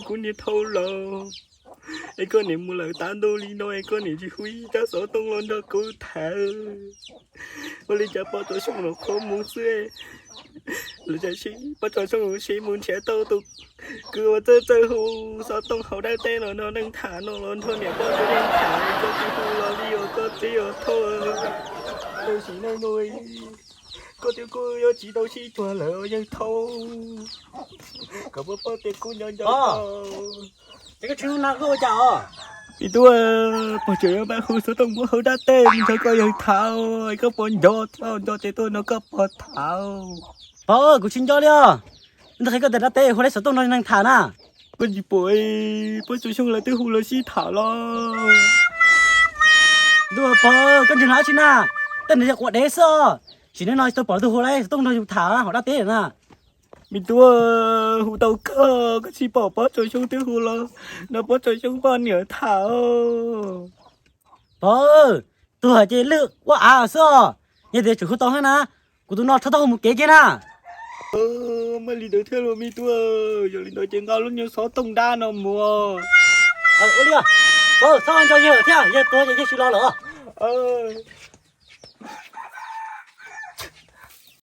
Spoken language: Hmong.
kuv niag thau los. Es koj niam mus lawm tav ntuj li no es koj niam tsis hu ib rab xov tooj los nrog kuv tham. Ua li cas poj tsuas xyoo los qhuav mus xwb. Lawv tam sim poj tsuas xyoo siv mus nrhiav tau tus kwv uas txawj txawj hu xov tooj hauv dab teb los nrog neeg tham no los nrog niam poj tsuas neeg tham, koj tsis hu los li uas koj txiv uas thau. Tau sim neej no koj twb kuj yuav tsis tau sib cuag lawm yawg thau. Kom poj poj tias kuv nco nco. Ces koj tsis hu no koj ua cas os? Me tub, pog tseem yuav pab hu xov tooj muab hauv dab teb mus nrog koj yawg tham, koj puas nco thiab? Nco ces tuaj nrog koj pog tham. Pog, kuv tsis nco li os. Ntag, qhia koj tias dab teb hu lawv xov tooj nrog neeg tham na. Koj tsis pom poj tsuas xyoo lawv twb hu los sib tham los. Ntuj, pog, koj ntseeg dab tsi na? Tej no yog quav dev xwb os. Sim neej no tsis tau pom leej twg hu lawv xov tooj nrog yus tham hauv dab teb na. Me tub, hu tau kawg, koj tsis pom poj tsuas xyoo twb hu los nrog poj tsuas xyoo poj niam tham. Pog, tus hais ces lwj ua av xwb os. Yog tias tseem hu tau thiab na, kuv tus no rho tau mus kev kiag na. Muaj li ntawd thiab los me tub, yog li ntawd ces nqa lub nyuag xov tooj dab no mus. Ua li, pog, txhob nco yawg thiab, yawg tuag ces yawg tsis los lawm.